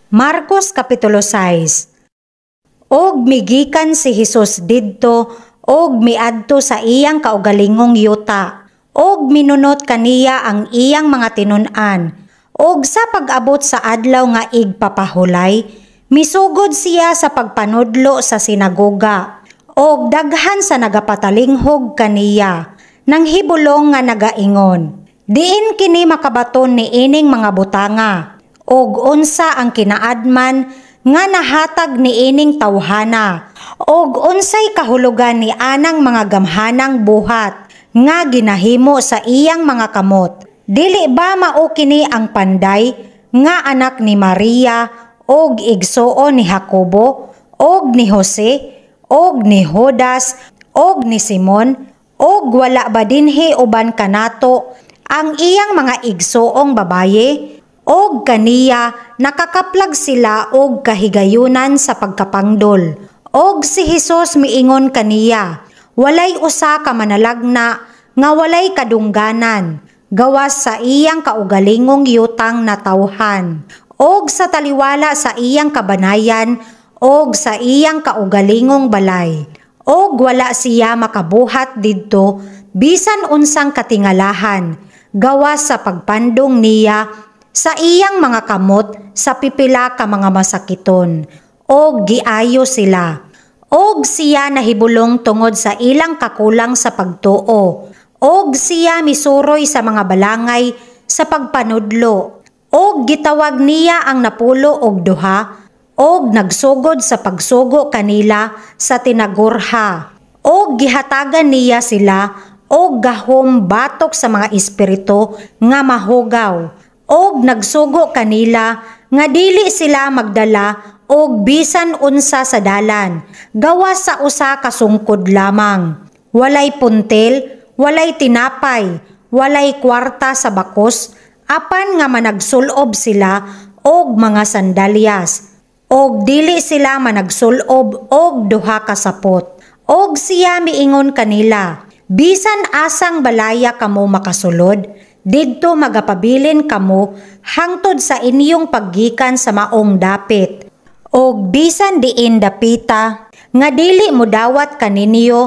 Marcos Kapitulo 6. Og migikan si Hesus didto og miadto sa iyang kaugalingong yuta og minunot kaniya ang iyang mga tinun-an. Og sa pag-abot sa adlaw nga igpapahulay, misugod siya sa pagpanudlo sa sinagoga og daghan sa nagapatalinghog kaniya, nang hibulong nga nagaingon, "Diin kini makabaton ni ining mga butanga? Og unsa ang kinaadman nga nahatag ni ining tawhana? Og unsay kahulugan ni anang mga gamhanang buhat nga ginahimo sa iyang mga kamot? Dili ba mao kini ang panday nga anak ni Maria og igsuon ni Jacobo og ni Jose og ni Judas og ni Simon? Og wala ba dinhi uban kanato ang iyang mga igsuong babaye?" Og kaniya nakakaplag sila og kahigayunan sa pagkapangdol. Og si Hesus miingon kaniya, "Walay usa ka manalagna nga walay kadungganan, gawas sa iyang kaugalingong yutang natawhan, og sa taliwala sa iyang kabanayan og sa iyang kaugalingong balay." Og wala siya makabuhat didto bisan unsang katingalahan, gawas sa pagpandong niya sa iyang mga kamot sa pipila ka mga masakiton, og giayo sila. Og siya nahibulong tungod sa ilang kakulang sa pagtuo. Og siya misuroy sa mga balangay sa pagpanudlo. Og gitawag niya ang 12 og nagsugod sa pagsugo kanila sa tinagurha. Og gihatagan niya sila og gahom batok sa mga espiritu nga mahugaw. Og nagsugo kanila nga dili sila magdala og bisan unsa sa dalan, gawas sa usa ka sungkod lamang. Walay puntil, walay tinapay, walay kwarta sa bakos, apan nga managsulob sila og mga sandalyas. Og dili sila managsulob og duha ka sapot. Og siya miingon kanila, "Bisan asang balaya kamo makasulod, didto magapabilin kamo hangtod sa inyong paggikan sa maong dapit. Og bisan diin dapita nga dili modawat kaninyo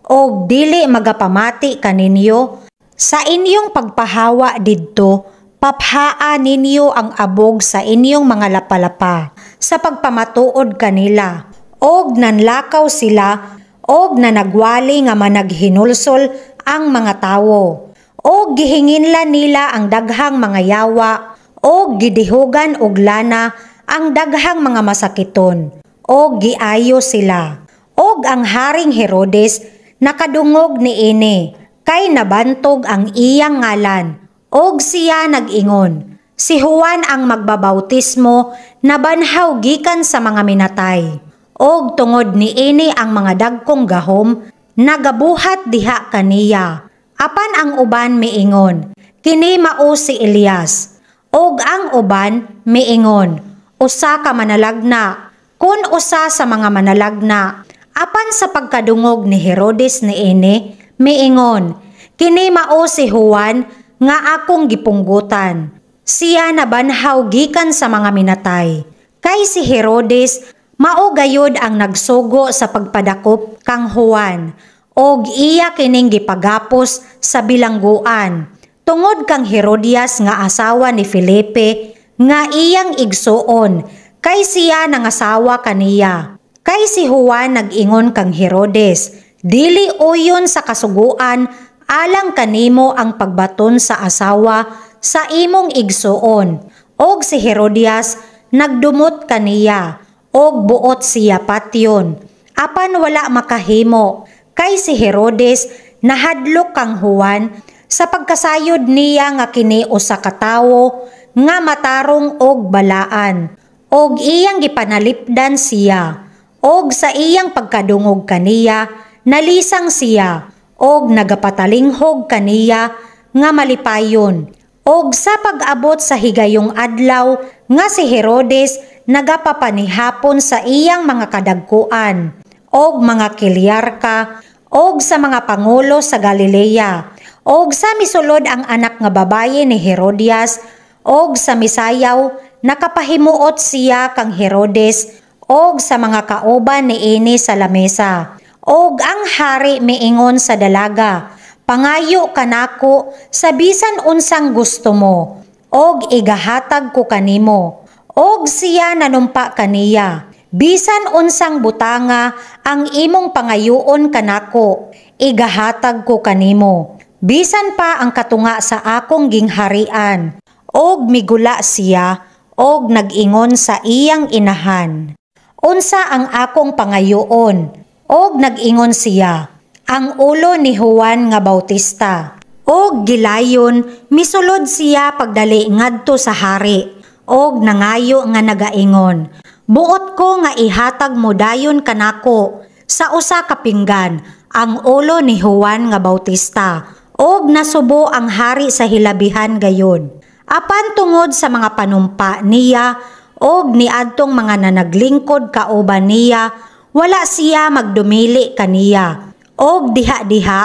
og dili magapamati kaninyo, sa inyong pagpahawa didto, paphaa ninyo ang abog sa inyong mga lapalapa sa pagpamatuod kanila." Og nanlakaw sila og nanagwali nga managhinulsol ang mga tawo. Og gihinginlan nila ang daghang mga yawa og gidihugan og lana ang daghang mga masakiton og giayo sila. Og ang Haring Herodes nakadungog niini, kay nabantog ang iyang ngalan. Og siya nag-ingon, "Si Juan ang magbabautismo nabanhaw gikan sa mga minatay. Og tungod niini ang mga dagkong gahom nagabuhat diha kaniya." Apan ang uban miingon, "Kini mao si Elias." Og ang uban miingon, "Usa ka manalagna, kun usa sa mga manalagna." Apan sa pagkadungog ni Herodes niini, miingon, "Kini mao si Juan nga akong gipunggutan. Siya nabanhaw gikan sa mga minatay." Kay si Herodes mao gayud ang nagsugo sa pagpadakop kang Juan og iya kining gipagapos sa bilangguan tungod kang Herodias nga asawa ni Felipe nga iyang igsuon, kay siya nangasawa kaniya. Kay si Juan nag-ingon kang Herodes, "Dili uyon sa kasuguan alang kanimo ang pagbaton sa asawa sa imong igsuon." Og si Herodias nagdumot kaniya og buot siya patyon. Apan wala makahimo, kay si Herodes nahadlok kang Juan sa pagkasayod niya nga kini usa ka tawo nga matarong og balaan, og iyang gipanalipdan siya. Og sa iyang pagkadungog kaniya, nalisang siya og nagapatalinghog kaniya nga malipayon. Og sa pag-abot sa higayong adlaw nga si Herodes nagapapanihapon sa iyang mga kadagkuan og mga kilyarka og sa mga pangulo sa Galilea, og sa misulod ang anak nga babaye ni Herodias og sa misayaw, nakapahimuot siya kang Herodes og sa mga kauban niini sa lamesa. Og ang hari miingon sa dalaga, "Pangayo kanako sa bisan unsang gusto mo, og igahatag ko kanimo." Og siya nanumpa kaniya, "Bisan unsang butanga ang imong pangayoon kanako, igahatag ko kanimo, bisan pa ang katunga sa akong gingharian." Og migula siya og nag-ingon sa iyang inahan, "Unsa ang akong pangayoon?" Og nag-ingon siya, "Ang ulo ni Juan nga Bautista." Og gilayon misulod siya pagdali ngadto sa hari og nangayo nga nagaingon, "Buot ko nga ihatag mo dayon kanako sa usa ka pinggan ang ulo ni Juan nga Bautista." Og nasubo ang hari sa hilabihan gayud. Apan tungod sa mga panumpa niya og niadtong mga nanaglingkod kauban niya, wala siya magdumili kaniya. Og diha-diha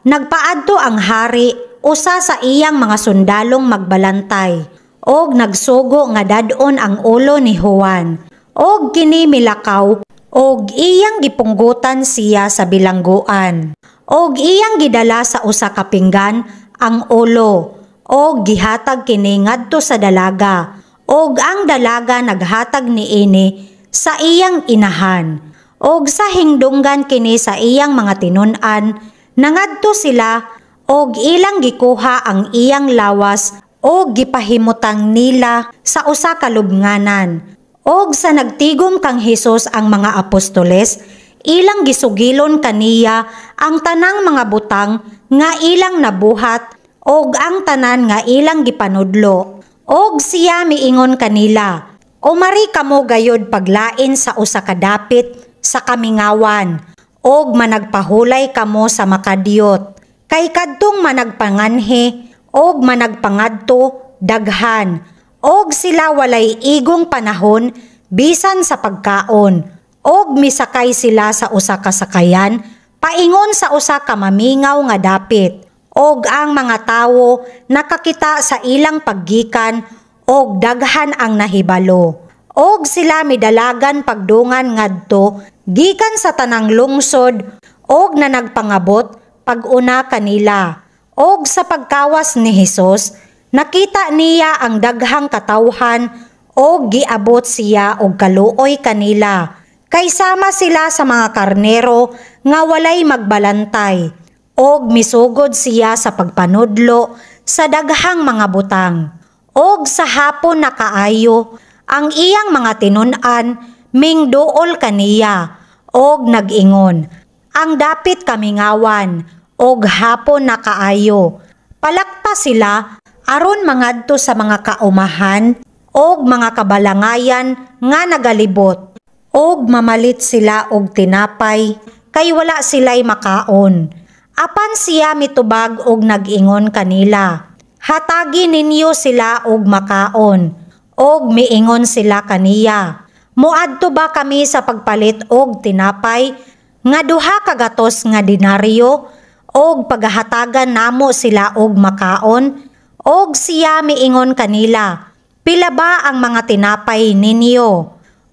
nagpaadto ang hari usa sa iyang mga sundalong magbalantay og nagsugo nga dad-on ang ulo ni Juan. Og kini milakaw og iyang gipunggutan siya sa bilangguan. Og iyang gidala sa usa ka pinggan ang ulo og gihatag kini ngadto sa dalaga. Og ang dalaga naghatag niini sa iyang inahan. Og sa hingdunggan kini sa iyang mga tinun-an, nangadto sila og ilang gikuha ang iyang lawas og gipahimutang nila sa usa ka lubnganan. Og sa nagtigom kang Hesus ang mga apostoles, ilang gisugilon kaniya ang tanang mga butang nga ilang nabuhat og ang tanan nga ilang gipanudlo. Og siya miingon kanila, "Umari kamo gayod paglain sa usa ka dapit sa kamingawan og managpahulay kamo sa makadiyot. Kay kadtong managpanganhi og managpangadto daghan, og sila walay igong panahon bisan sa pagkaon, og misakay sila sa usa ka sakayan paingon sa usa ka mamingaw nga dapit. Og ang mga tawo nakakita sa ilang paggikan og daghan ang nahibalo. Og sila midalagan pagdungan ngadto gikan sa tanang lungsod og nanagpangabot pag-una kanila. Og sa pagkawas ni Hesus, nakita niya ang daghang katawhan og giabot siya og kaluoy kanila. Kay sama sila sa mga karnero nga walay magbalantay. Og misugod siya sa pagpanudlo sa daghang mga butang. Og sa hapon na kaayo, ang iyang mga tinun-an mingduol kaniya og nag-ingon, "Ang dapit kamingawan og hapon na kaayo. Palakta sila aron mangadto sa mga kaumahan og mga kabalangayan nga nagalibot og mamalit sila og tinapay, kay wala sila'y makaon." Apan siya mitubag og nag-ingon kanila, "Hatagi ninyo sila og makaon." Og miingon sila kaniya, "Muadto ba kami sa pagpalit og tinapay nga 200 nga denaryo og pagahatagan namo sila og makaon?" Og siya miingon kanila, "Pila ba ang mga tinapay ninyo?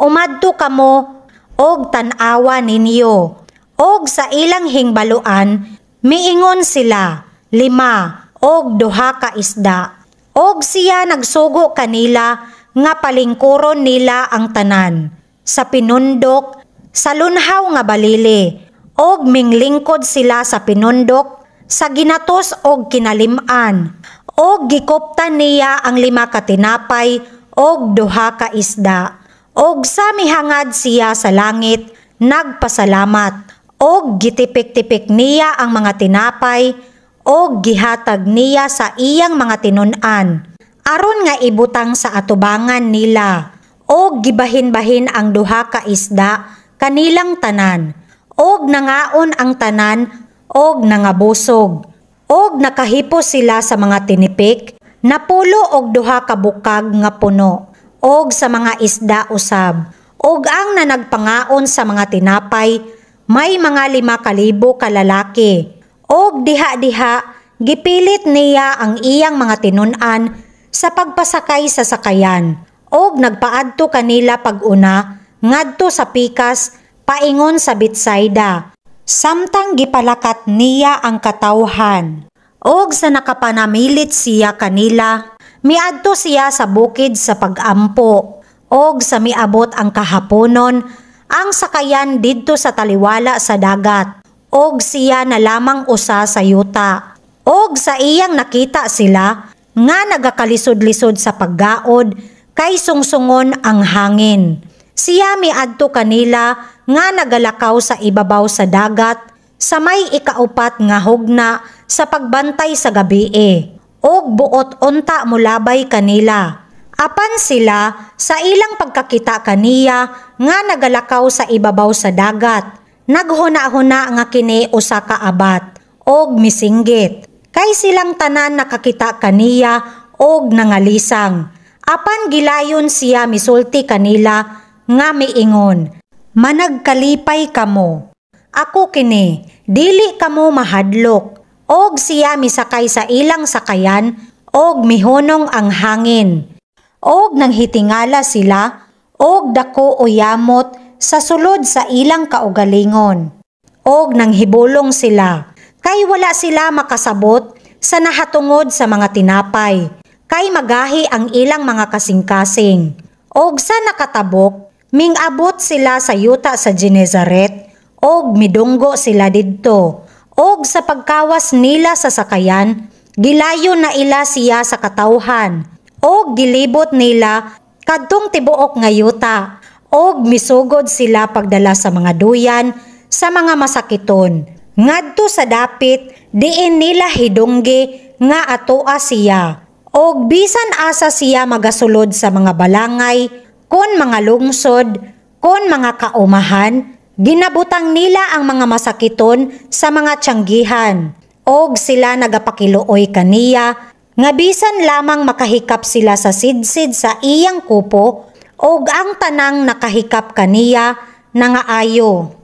Umadto kamo og tan-awa ninyo." Og sa ilang hingbaluan, miingon sila, "Lima og duha ka isda." Og siya nagsugo kanila nga palingkuron nila ang tanan sa pinundok sa lunhaw nga balili, og minglingkod sila sa pinundok sa ginatos og kinalim-an. Og gikuptan niya ang lima ka tinapay og duha ka isda. Og sa mihangad siya sa langit, nagpasalamat. Og gitipik-tipik niya ang mga tinapay og gihatag niya sa iyang mga tinun-an aron nga ibutang sa atubangan nila. Og gibahin-bahin ang duha ka isda kanilang tanan. Og nangaon ang tanan og nangabusog. Og nakahipos sila sa mga tinipik, 92 ka bukag nga puno, og sa mga isda usab. Og ang nanagpangaon sa mga tinapay, may mga 5,000 ka lalaki. Og diha-diha, gipilit niya ang iyang mga tinun-an sa pagpasakay sa sakayan, Og nagpaadto kanila pag-una ngadto sa pikas paingon sa Betsaida, samtang gipalakat niya ang katawhan. Og sa nakapanamilit siya kanila, miadto siya sa bukid sa pagampo. Og sa miabot ang kahaponon, ang sakayan didto sa taliwala sa dagat, og siya na lamang usa sa yuta. Og sa iyang nakita sila nga nagakalisod-lisod sa paggaod kay sungsungon ang hangin, siya miadto kanila nga nagalakaw sa ibabaw sa dagat sa may ikaupat nga hugna sa pagbantay sa gabii, og buot unta molabay kanila. Apan sila, sa ilang pagkakita kaniya nga nagalakaw sa ibabaw sa dagat, naghuna-huna nga kini usa ka abat og misinggit, kay silang tanan nakakita kaniya og nangalisang. Apan gilayon siya misulti kanila nga miingon, "Managkalipay kamo. Ako kini, dili kamo mahadlok." Og siya misakay sa ilang sakayan og mihunong ang hangin. Og nanghitingala sila og dako uyamot sa sulod sa ilang kaugalingon. Og nanghibulong sila kay wala sila makasabot sa nahatungod sa mga tinapay, kay magahi ang ilang mga kasing-kasing. Og sa nakatabok, mingabot sila sa yuta sa Genezaret og midunggo sila didto. Og sa pagkawas nila sa sakayan, gilayon naila siya sa katawhan og gilibot nila kadtong tibuok nga yuta, og misugod sila pagdala sa mga duyan sa mga masakiton ngadto sa dapit diin nila hidunggi nga atoa siya. Og bisan asa siya magasulod sa mga balangay, kon mga lungsod, kon mga kaumahan, ginabutang nila ang mga masakiton sa mga tiyanggihan. Og sila nagapakiluoy kaniya nga bisan lamang makahikap sila sa sidsid sa iyang kupo, og ang tanang nakahikap kaniya nangaayo.